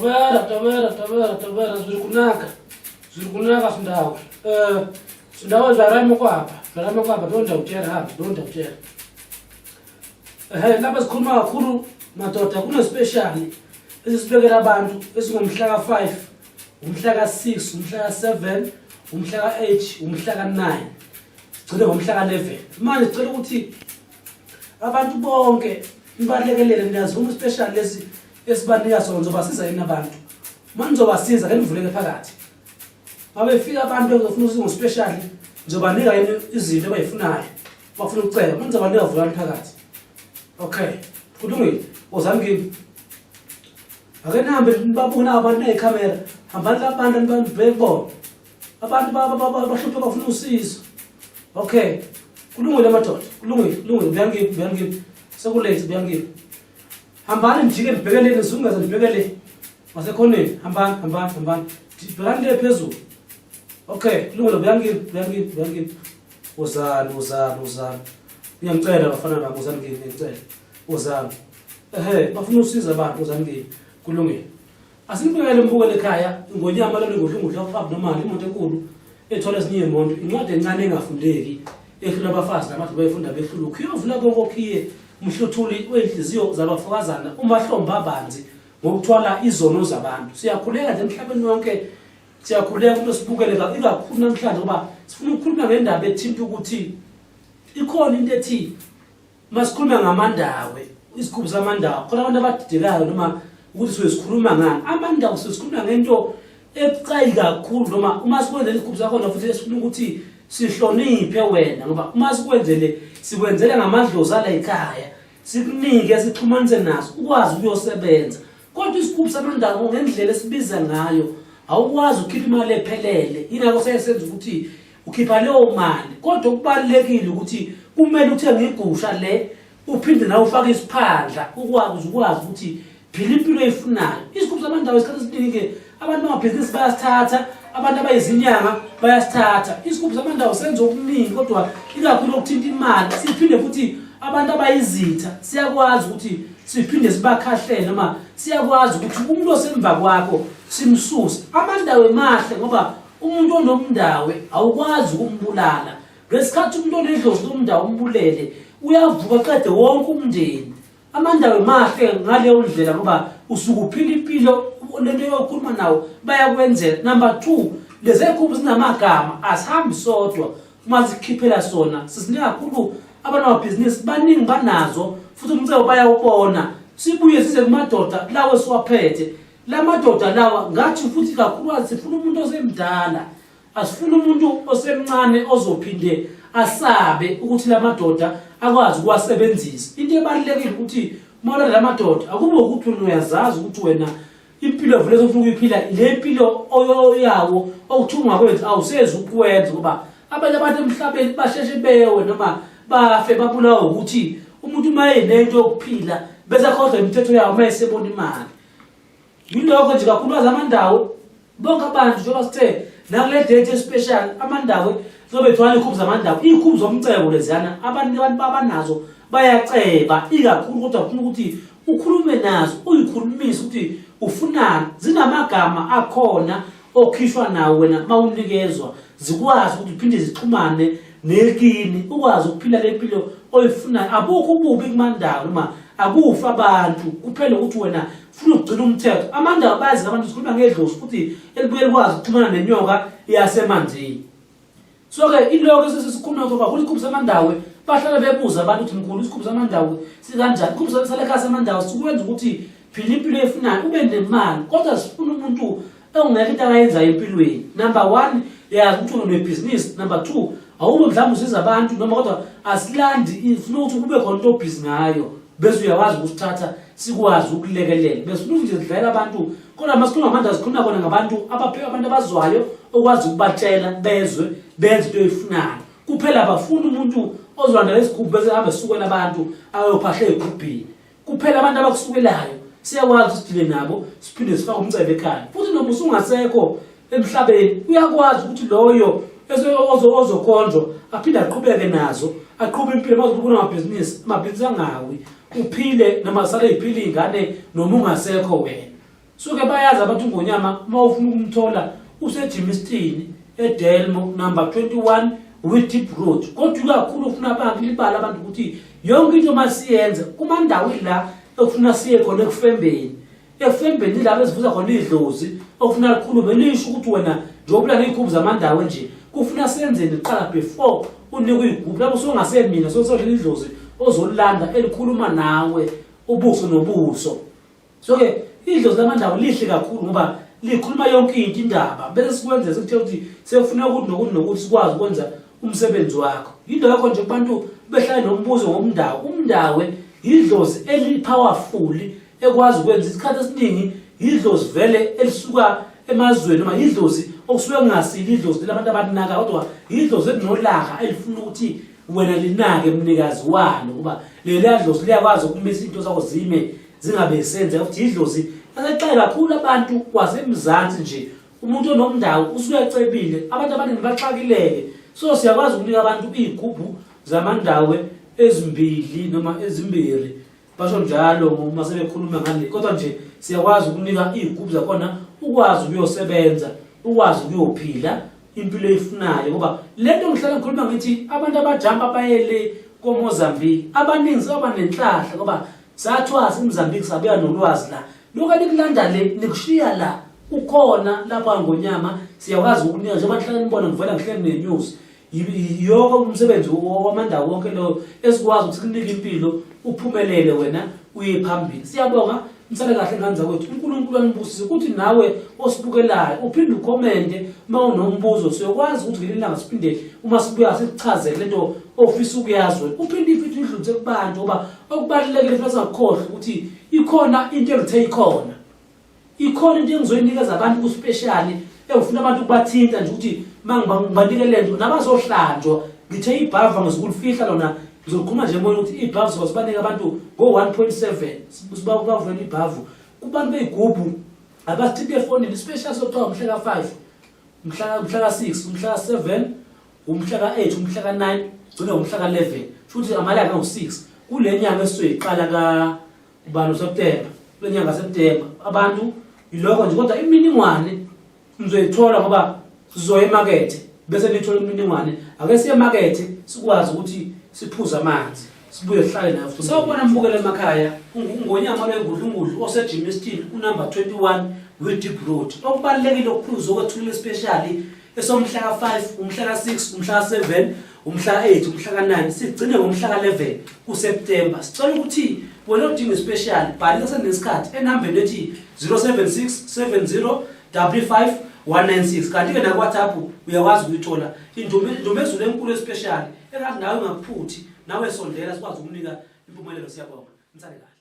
Tovera, tovera, tovera, tovera, zviri kunaka. Zviri kunaka Sindawe. Eh, Sindawe zvaramo kwapa. Zvaramo kwapa donda utera hapa, donda utera. Eh, lapha sikhuluma kakhulu madoda kune special esisibekela abantu esingomhla ka-5 umhla ka-6 umhla ka-7 umhla ka-8 umhla ka-9 sigcine ngomhla ka-11 manje sicela ukuthi abantu bonke nibalekelele niyazivuma special lesi esibanika sona nizobasiza yini abantu uma nizobasiza ke nivuleke phakathi mabefika abantu bezofuna usizo special nizobanika yini izinto abayifunayo bafuna ukucela uma nizobanika vulani phakathi okay kulungile wozani kimi ake nihambe nibabone abantu ney'khamera hambani labantu nibabheke kubona abantu bahluphe bafuna usizo okay kulungile madoda kulungile kulungile buyangiphi buyangiphi sekulate buyangiphi hambani nijike nibheke le nizungeze nibheke le ngasekhoneni hambani hambani hambani bhekani le phezulu okay kulungile buyangiphi buyangiphi buyangiphi wozani wozani wozani ngiyangicela bafana bami wozani kimi ngiyangicela wozani ehe bafuna usizo abantu wozani kimi kulungile Asinibukele mbukele ekhaya ingonyama lona ingodlungudla abnormal imoto enkulu ethwala ezinye iy'moto incwadi encane engafundeki ehlula abafazi nabantu bayifunda behlula ukhiye ovula konke okhiye umhluthuli wey'nhliziyo zabafokazana umahlombe abanzi ngokuthwala izono zabantu siyakhuleka nje emhlabeni wonke siyakhuleka umuntu osibukele ikakhulu namhlanje ngoba sifuna ukukhuluma ngendaba ethinta ukuthi ikhona into ethi Masikhuluma ngamandawe, isigubhu samandawe, khona abantu abadidekayo noma ukuthi suke sikhuluma ngani. Amandawe suke sikhuluma ngento ebucayi kakhulu noma uma sikwenzele isigubhu sakhona futhi esifuna ukuthi sihloniphe wena ngoba uma sikwenzele sikwenzele ngamadlozi ala ekhaya sikunike sixhumanise naso ukwazi ukuyosebenza kodwa isigubhu samandawo ngendlela esibiza ngayo awukwazi ukukhipha imali ephelele yingakho seyenza ukuthi ukhipha leyo mali kodwa okubalulekile ukuthi kumele uthenge igusha le uphinde nawe ufake isiphandla ukwazi ukwazi ukuthi phila impilo oyifunayo isigubhu samandawo isikhathi esiningi abantu bamabhizinisi bayasithatha abantu abayizinyanga bayasithatha isigubhu samandawo senza okuningi kodwa ikakhulu okuthinta imali siphinde futhi abantu abayizitha siyakwazi ukuthi siphinde sibakhahlele noma siyakwazi ukuthi umuntu osemva kwakho simsuse amandawo emahle ngoba Umuntu onomndawe awukwazi ukumbulala. Ngesikhathi umuntu onedlozi lomndawo umbulele, uyavuka qede wonke umndeni. Amandawe mahle ngaleyo ndlela ngoba usuke uphila impilo lento yokhuluma nawo bayakwenzela. Number 2, lezi ekhumbu zinamagama asihambi sodwa uma zikhiphela sona sisinika kakhulu abantu bamabhizinisi baningi banazo futhi umcebo bayawubona sibuye size kumadoda lawo esiwaphethe La madoda lawa ngathi futhi kakhulukazi sifuna umuntu osemdala asifuni umuntu osemncane ozophinde asabe ukuthi la madoda akwazi ukuwasebenzisa into ebalulekile ukuthi uma la madoda akube ukuthi wena uyazazi ukuthi wena impilo vele ofuna ukuyiphila le mpilo oyawo okuthi ungakwenzi awusezi ukwenza ngoba abanye abantu emhlabeni basheshe bewe noma bafe babulawa ukuthi umuntu uma enento yokuphila bese akhohlwa imithetho yawo uma esebona imali Yilokho nje kakhulukazi amandawo bonke abantu njengoba sithe nakule date especial amandawo zobe thwala iy'khumbu zamandawo iy'khumbu zomcebo leziyana abantu abantu babanazo bayaceba ikakhulu kodwa kufuna ukuthi ukhulume nazo uyikhulumise ukuthi ufunani zinamagama akhona okhishwa nawo wena uma unikezwa zikwazi ukuthi uphinde zixhumane nekini ukwazi ukuphila le mpilo oyifunayo abukho ububi kumandawo noma akufa abantu kuphela ukuthi wena funa ukugcina umthetho amandawo bazi abantu sikhuluma ngedlozi futhi elibuye likwazi ukuxhumana nenyoka yasemanzini so-ke iloko esesikhuluma kakhulu isigubhu samandawe bahlala bebuza abantu ukuthi mkhulu isigubhu samandawe sikanjani isigubhu salekhaya samandawe sikwenza ukuthi phila impilo efunayo ube nemali kodwa sifuna umuntu ongekho into akayenzayo empilweni number one yazi ukuthi unebhizinisi number two awube mhlawumbe usiza abantu noma kodwa asilandi ifuna ukuthi kube khona into obhizi ngayo bese uyakwazi ukusithatha sikwazi ukulekelela bese ufuna nje sidlalela abantu kodwa uma sikhuluma ngamandla sikhuluma kona ngabantu abapheka abantu abazwayo okwazi ukubatshela bezwe benze into oyifunayo kuphela abafuni umuntu ozolandela isigubhu bese ahambe esukela abantu ayophahla ey'gubhini kuphela abantu abakusukelayo siyakwazi ukuthi sidile nabo siphinde sifake umcebo ekhaya futhi noma usungasekho emhlabeni uyakwazi ukuthi loyo ozokhonjwa aphinde aqhubeke nazo aqhube impilo maze ubona amabhizinisi amabhizinisi angawi uphile noma sale iphile ingane noma ungasekho wena. Suke bayazi abantu uNgonyama uma ufuna ukumthola useJimistini eDelmo number 21 Witip Road. Kodwa ikakhulu ufuna abantu libala abantu ukuthi yonke into masiyenza kumandawo la ekufuna siye khona ekufembeni. Ekufembeni la ezivuza khona idlozi okufuna likhulume lisho ukuthi wena njengoba ulana iy'gubhu zamandawo nje kufuna senzeni kuqala before unikwe iy'gubhu lapho songasemina sosolile idlozi ozolanda elikhuluma nawe ubuso nobuso. So ke idlozi lamandawo lihle kakhulu ngoba likhuluma yonke into indaba bese sikwenza sikutshela ukuthi sekufuneka ukuthi nokuthi nokuthi sikwazi ukwenza umsebenzi wakho. Yinto yakho nje kubantu behlale nombuzo ngomndawo. Umndawe yidlozi eli-powerful ekwazi ukwenza isikhathi esiningi yidlozi vele elisuka emazweni noma yidlozi okusuke kungasile idlozi labantu abanaka kodwa yidlozi elinolaka elifuna ukuthi wena linake mnikazi walo kuba leliya dlozi liyakwazi ukumisa into zakho zime zingabe senzeka futhi idlozi asexake kakhulu abantu kwasemzansi nje umuntu onomndawo usuke ecebile abantu abaningi baxakileke so siyakwazi ukunika abantu iy'gubhu zamandawe ezimbili noma ezimbiri basho njalo uma sebekhuluma ngale kodwa nje siyakwazi ukunika iy'gubhu zakhona ukwazi ukuyosebenza ukwazi ukuyophila impilo eyifunayo ngoba le nto ngihlala ngikhuluma ngithi abantu abajampa bayele koMozambique abaningi sebaba nenhlahla ngoba sathwasa iMozambique sabuya nolwazi la lokhu anikulanda le nikushiya la ukhona lapha ngonyama siyakwazi ukunika njengoba nihlala nibona ngivela ngihleli ne-news yoko umsebenzi wamandawo wonke loyo esikwazi ukuthi kunike impilo uphumelele wena uye phambili siyabonga nisale kahle ngane zakwethu uNkulunkulu anibusise ukuthi nawe osibukelayo uphinde ukhomente uma unombuzo siyokwazi ukuthi ngelinye ilanga siphinde uma sibuya sikuchazele lento ofisa ukuyazi wena uphinde ifithi uyidlulise kubantu ngoba okubalulekile futhi singakukhohlwa ukuthi ikhona into engithe ikhona ikhona into engizoyinikeza abantu kuspecial engifuna abantu ukubathinta nje ukuthi mangibanike lento nabazohlanjwa ngithe ibhava ngizokulifihla lona ngizokhuluma nje emoyeni ukuthi ibhavu siba sibanike abantu ngo-1.7 sibavele ibhavu kubantu beyigubhu abasithinte efonini special sokuthiwa umhla ka-5 umhla ka-6 umhla ka-7 umhla ka-8 umhla ka-9 gcine umhla ka-11 futhi amalanga angu-6 kule nyanga esizoyiqala ka ubani uSeptember kule nyanga kaSeptember abantu yiloko nje kodwa imininingwane nizoyithola ngoba sizoya emakethe bese nithola imininingwane ake siye emakethe sikwazi ukuthi siphuze amanzi sibuye sihlale nayo futhi sawubona mbukele emakhaya ungonyama lwengudlungudlu oseJimmiston unumber 21 Witdeep Road okubalulekile ukuphuza okwethulile especially esomhla ka-5 umhla ka-6 umhla ka-7 umhla ka-8 umhla ka-9 sigcine ngomhla ka-11 kuSeptemba sicela ukuthi wena odinga ispecial bhalisa senesikhathi enambeni ethi 076 70 55 196 kanti-ke nakuWhatsApp uyakwazi ukuyithola indumezulu enkulu especial engathi nawe ungakuphuthi nawe sondela sikwazi ukunika impumelelo siyabonga nisale kahle.